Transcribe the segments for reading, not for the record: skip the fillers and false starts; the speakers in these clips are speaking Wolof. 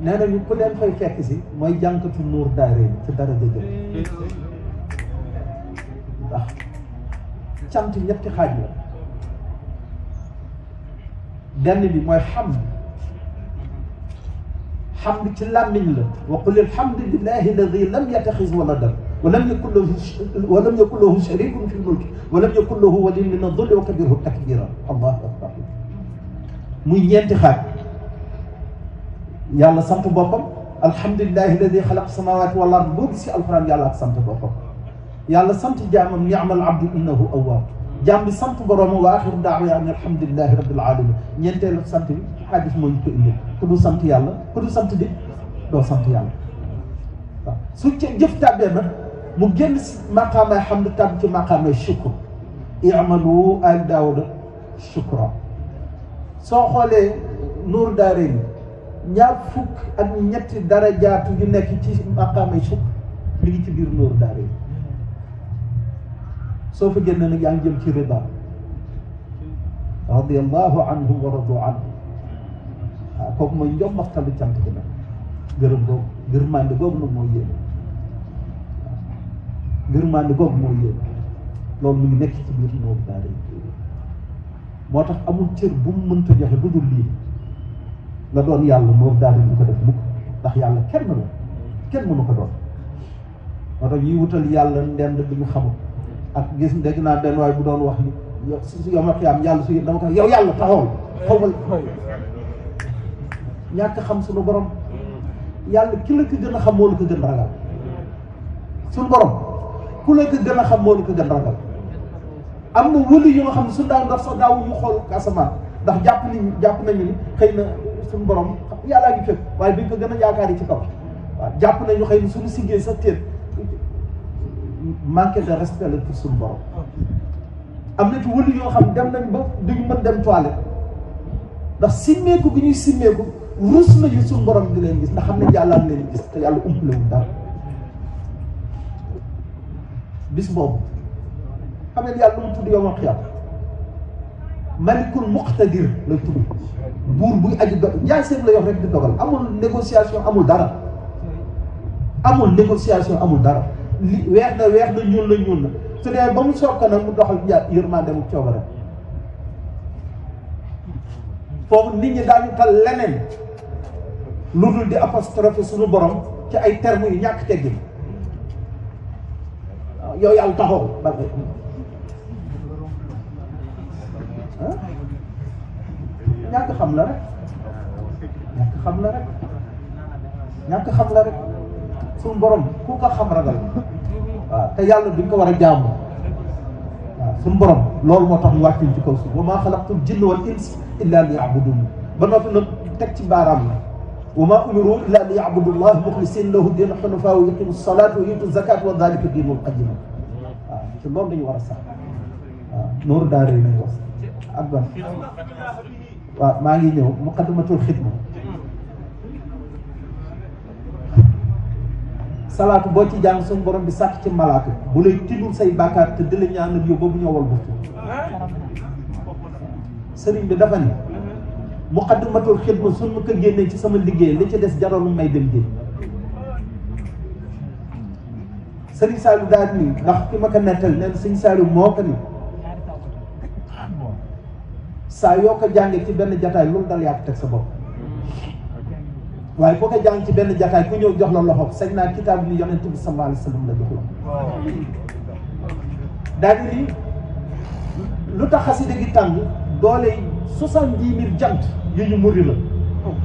nee nañu ku leen fay fekk si mooy jànkatu nuur daare ci dara jëjëf ndax cant ñetti xaaj la benn bi mooy hamd ci làmmiñ la wa qul alhamdulillahi alladi lam yattaxiz waladan wa lam yakun lahu sharikun fi lmulki wa lam yakun lahu waliyyun min adulli wa kabbirhu takbira allahu akbar muy ñeenti xaaj yàlla sant boppam alhamdulillahi alladi xalaqa samawati wal ard boo gis ci alquran yàlla ak sant boppam yàlla sant jaamam ni'mal abdu innahu awwab jaam bi sant borom wa axiru da'wa an alhamdulillahi rabbil alamin ñeenteelu sant bi xadis moo ñu ko indi ku du sant yàlla ku du sant di doo sant yàlla waaw su ci jëf tàbbee nag mu génn si maqaamay hamd tàbb ci maqaamay shukr i'malu al daawuda shukra soo xoolee nuur daarayni ñaar fukk ak ñetti darajaatu yu nekk ci maqaamay shukr mi ngi ci biir nuur daarayni soo fa génne nag yaa ngi jëm ci rida radiyallahu anhu wa radu anhu waaw kooku mooy njombaxtalu cant gi nag gërëm googu gërmande googu nag mooy yéen waaw gërmande googu mooy yéen loolu mu ngi nekk ci biir nuur daarayni moo tax amul cër bu mu mënta joxe lu dul lii nga doon yàlla nuur daarayni du ko def mukk ndax yàlla kenn la kenn mënu ko doon moo tax ñuy wutal yàlla ndend bi ñu xamul ak gis dégg naa benn waay bu doon wax ni yow ma xiyaam yàlla su dama ko yow yàlla taxawal xaw ma ñàkk xam suñu borom yàlla ki la ko gën a xam moo la ko gën ragal suñu borom ku la ko gën a xam moo la ko gën ragal am na wëli yu nga xam ne su daaw ndax sax daaw ñu xool asamaan ndax jàpp nañu ni xëy na suñu borom yàllaa ngi fépp waaye duñ ko gën a yaakaar yi ci kaw waaw jàpp nañu xëy na suñu siggee sa téet manque de respect la pour suñu borom am na ci wëli yoo xam dem nañ ba duñu mën dem toilette ndax simmeeku bi ñuy simmeeku rus nañu suñu borom di leen gis ndax xam ne yàlla am leen gis te yàlla umpalewul dara bis boobu xam ne yàlla lu mu tudd yow ma xiyam malikul muqtadir la tudd buur buy aji do njaay seen la yox rek di dogal amul négociation amul dara amul dara li weex na ñuul na su dee ba mu soog ko nag mu doxal yërmande mu coobare foofu nit ñi daañu tal leneen lu dul di apostrophe suñu borom ci ay termes yu ñàkk teggin waaw yow yàlla taxaw ba ñàkk xam la rek suñu borom ku ko xam ragal waaw te yàlla duñ ko war a jaamu waaw suñu borom loolu moo tax mu wàcc ci kaw suuf wa maa xalaqtul jinna wal insa illa liya'budun ba noppi nag teg ci baaraam la wa maa umiru illa liya'budu llaha muxlisina lahu diina xunafaa wa yuqimu salaata wa yutu zakaata wa dalika diinul qayyim waaw te loolu dañu war a sax waaw nooru daara yi nañ wax ak ban waaw maa ngi ñëw muqaddimatul xidma salaatu boo ci jàng suñu borom bi sàkk ci malaaka bu lay tinul say bàkkaar te di la ñaanal yow boobu ñëwal buftu sëriñ bi dafa ne muqaddimatul xidma suñ ma ko génnee ci sama liggéey li ci des jaroon may dem géej sëriñ Saliou daal ni ndax ki ma ko nettal neen sëriñ Saliou moo ko ni saa yoo ko jàngee ci benn jataay loolu dal yaa ko teg sa bopp waaye boo ko jàng ci benn jataay ku ñëw jox la loxo sañ naa kitaab ni yonent bi sallallahu alayhi wa sallam la jox la daal di lu tax xasida gi tàng doole 70,000 jant yu ñu muri la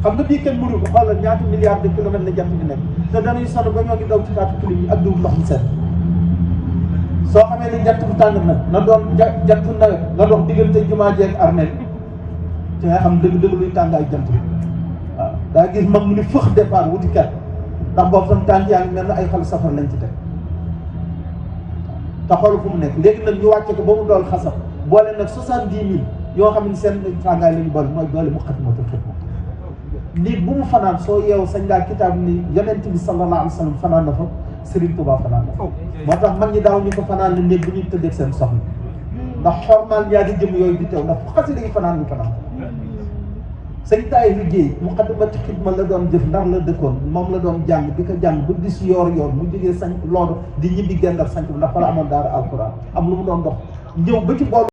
xam nga bii kenn muri ko xoolal ñaata milliards de kilomètres la jant bi nekk te dañuy sonn ba ñoo ngi daw ci taatu kilim yi ak diw ndox mu set soo xamee ni jant bu tàng nag na doon jantu nawet nga dox diggante jumaa jeeg armeel ci nga xam dëgg-dëgg luy tàngaay jant bi waaw daa gis mag mu ni fëx départ wuti kat ndax boobu tam tànk yaa ngi mel na ay xal safar lañ ci teg te xool fu mu nekk léegi nag ñu wàcce ko ba mu dool xasab boole nag 70,000 yoo xam ne seen tàngaay la ñu boole mooy doole muqaddimatul xidma nit bu mu fanaan soo yeewu sañ ngaa kitaab ni yonent bi sallallahu alayhi wa sallam fanaan na fa Serigne Touba fanaan na fa moo tax mag ñi daaw ñu ko fanaan ne néeg bu ñuy tëddee seen soxna ndax xormaal ñaari jëm yooyu di teew ndax fu xasida yi fanaan ñu fanaan sëñ Taïru Jéey muqaddimatu xidma la doon jëf Ndar la dëkkoon moom la doon jàng di ko jàng ba gis yoor mu jógee sañ loolu di ñibbi gendar sañ bi ndax fa la amoon daara alquran am lu mu doon dox ñëw ba ci bool